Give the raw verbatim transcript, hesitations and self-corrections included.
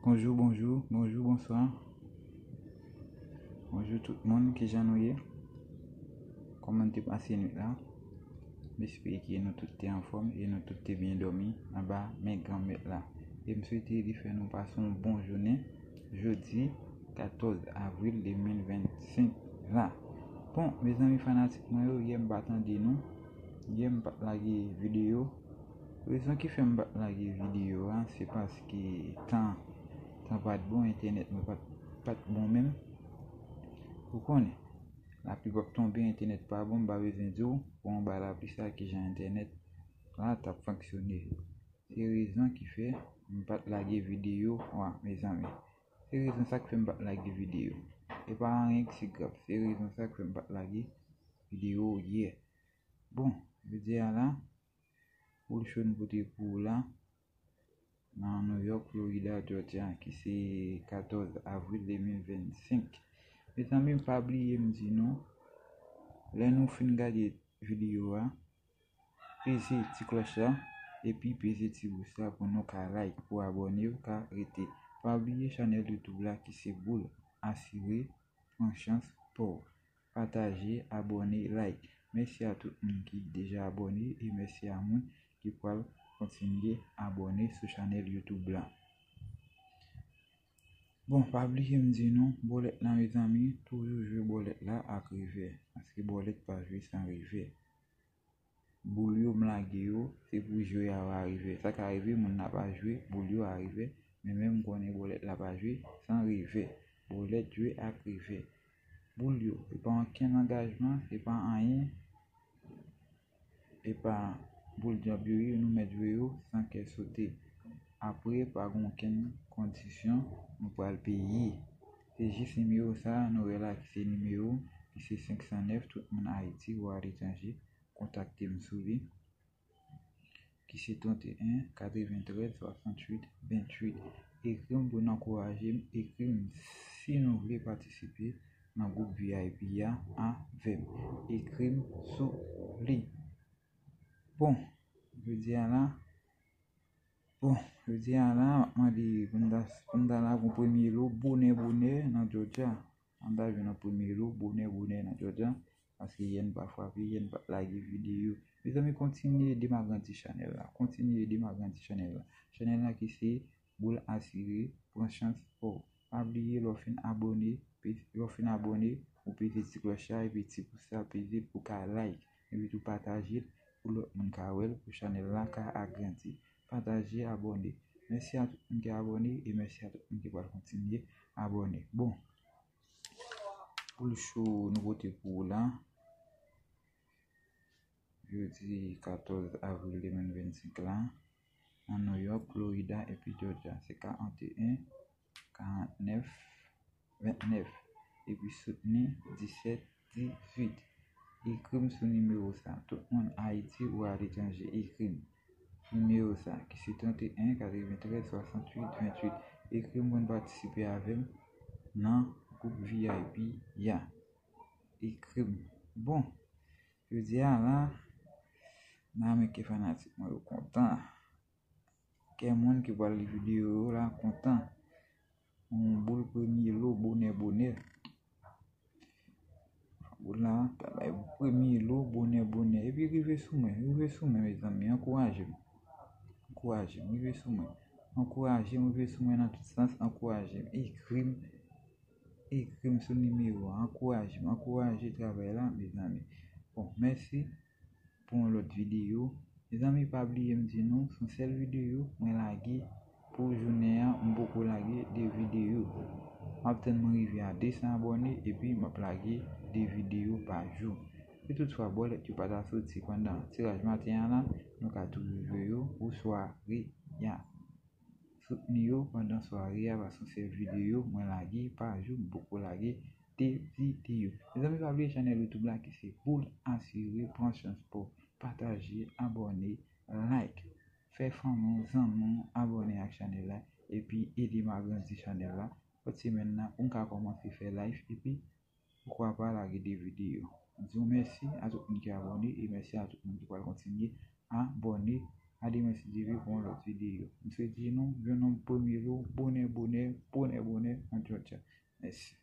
Bonjou, bonjou, bonjou, bonswa. Bonjou tout moun, kijan nou ye? Kòman te pase nwit la? M espere ke nou tout te anfòm e nou tout te byen dòmi anba men Granmèt la. E m swete li fè nou pase yon bon jounen jodi katòz avril de mil vennsenk la. Bon, mezanmi fanatik mwen yo, yè m pa tande nou. Yè m pa t lage videyo. Rezon ki fè m pa t lage videyo a, se paske tan, tan pa t bon, entènèt mwen pa t, pa t bon menm. Ou konnen, lapli p ap tonbe, entènèt pa bon, m pa bezwen di w, pou anba lapli sa, kijan entènèt la t ap fonksyone. Se rezon ki fè m pa t lage videyo a, mezanmi. Se rezon sa k fè m pa t lage videyo. E pa anyen ki se grav, se rezon sa k fè m pa t lage videyo yè. Bon, jodi a la, boul cho n pote pou ou la, nan New York, Florida, Georgia, ki se katòz avril de mil vennsenk. Mezanmi, pa bliye m di nou, lè nou fin gade videyo a, peze ti klòch la, epi peze ti bous la pou nou ka like, pou abòne w ka rete. Pa bliye chanèl YouTube la ki se Boul Asire, pran chans pa w. Pataje, abòne, like. Mèsi a tout moun ki deja abòne e mèsi a moun ki pral kontinye abòne sou chanèl YouTube la. Bon, pa bliye m di nou, bòlèt la, mezanmi, toujou jwe bòlèt la ak revè, paske bòlèt pa jwe san revè. Boul yo m lage yo, se pou jwe a pa revè. Sa ka rive moun nan pa jwe boul yo a revè, men menm m konnen bòlèt la pa jwe san revè. Bòlèt jwe ak revè. Boul yo, se pa ankenn angajman, se pa anyen, e pa boul djab yo ye, nou mèt jwe yo san kè sote. Apre, pa gen okenn kondisyon nou pral peye. Se jis nimewo sa a, nou wè la ki se nimewo ki se senk san nèf, tout moun Ayiti ou aletranje, kontakte m sou li, ki se trannteyen katreventrèz swasantuit venntuit. Ekri m pou n ankouraje m, ekri m si nou vle patisipe nan gwoup V I P a avè m. Ekri m sou li. Bon, jodi a la, bon, jodi a la, m ap mande pou n ta, pou n ta lage yon premye lo bonè bonè nan Georgia. Ann ta jwenn yon premye lo bonè bonè nan Georgia, paske yè n pa frape, yè n pa lage videyo. Mezanmi, kontinye ede m agrandi chanèl la. Kontinye ede m agrandi chanèl la. Chanèl la ki se Boul Asire, pran chans pa w. Pa bliye lè w fin abòne, pe-, lè w fin abòne, ou peze ti klòch la, epi ti pous la, peze pou w ka like, epi tou pataje l pou lòt moun ka wè l, pou chanèl la ka agrandi. Pataje, abòne. Mèsi a tout moun ki abòne, e mèsi a tout moun ki pral kontinye abòne. Bon, boul cho nou pote pou ou la. Jodi katòz avril de mil vennsenk la, nan New York, Florida epi Georgia, se karanteyen, karantnèf, ventnèf, epi soutni disèt dizuit. Ekri m sou nimewo sa. Tout moun Ayiti ou aletranje, ekri m sou nimewo sa, ki se trannteyen katreventrèz swasantuit venntuit. Ekri m pou n patisipe avè m nan gwoup V I P a. Ekri m. Bon, jodi a la, m ta renmen ke fanatik mwen yo kontan. Kè moun ki pral li videyo yo la kontan. Yon boul premye lo bonè bonè. Boul la ta bay premye lo bonè bonè. Epi rive sou mwen, rive sou mwen, mezanmi, ankouraje m. Ankouraje m, rive sou mwen. Ankouraje m, rive sou mwen nan tout sans, ankouraje m. Ekri m, ekri m sou nimewo a, ankouraje m, ankouraje travay la, mezanmi. Bon, mèsi pou yon lòt videyo. Mezanmi, pa bliye m di nou, se yon sèl videyo mwen lage pou jounen an, m poko lage de videyo. M ap tann mwen rive a de san abòne, epi m ap lage de videyo pa jou. Si toutfwa bòlèt yo pa ta soti pandan tiraj maten an la, nou ka toujou jwe yo pou sware a. Soutni yo pandan sware a, paske se videyo mwen lage pa jou, m poko lage de videyo. Mezanmi, pa bliye chanèl YouTube la ki se Boul Asire, pran chans pa w. Pataje, abòne, like. Fè fanmi w, zanmi w abòne ak chanèl la, epi ede m agrandi chanèl la. Lòt semèn nan, pou m ka kòmanse fè live, epi poukwa pa lage de videyo. M di w mèsi a tout moun ki abòne e mèsi a tout moun ki pral kontinye abòne A demen si Dye vle pou yon lòt videyo. M swete nou jwenn yon premye jou bonè bonè, bonè bonè nan Djòdja. Mèsi.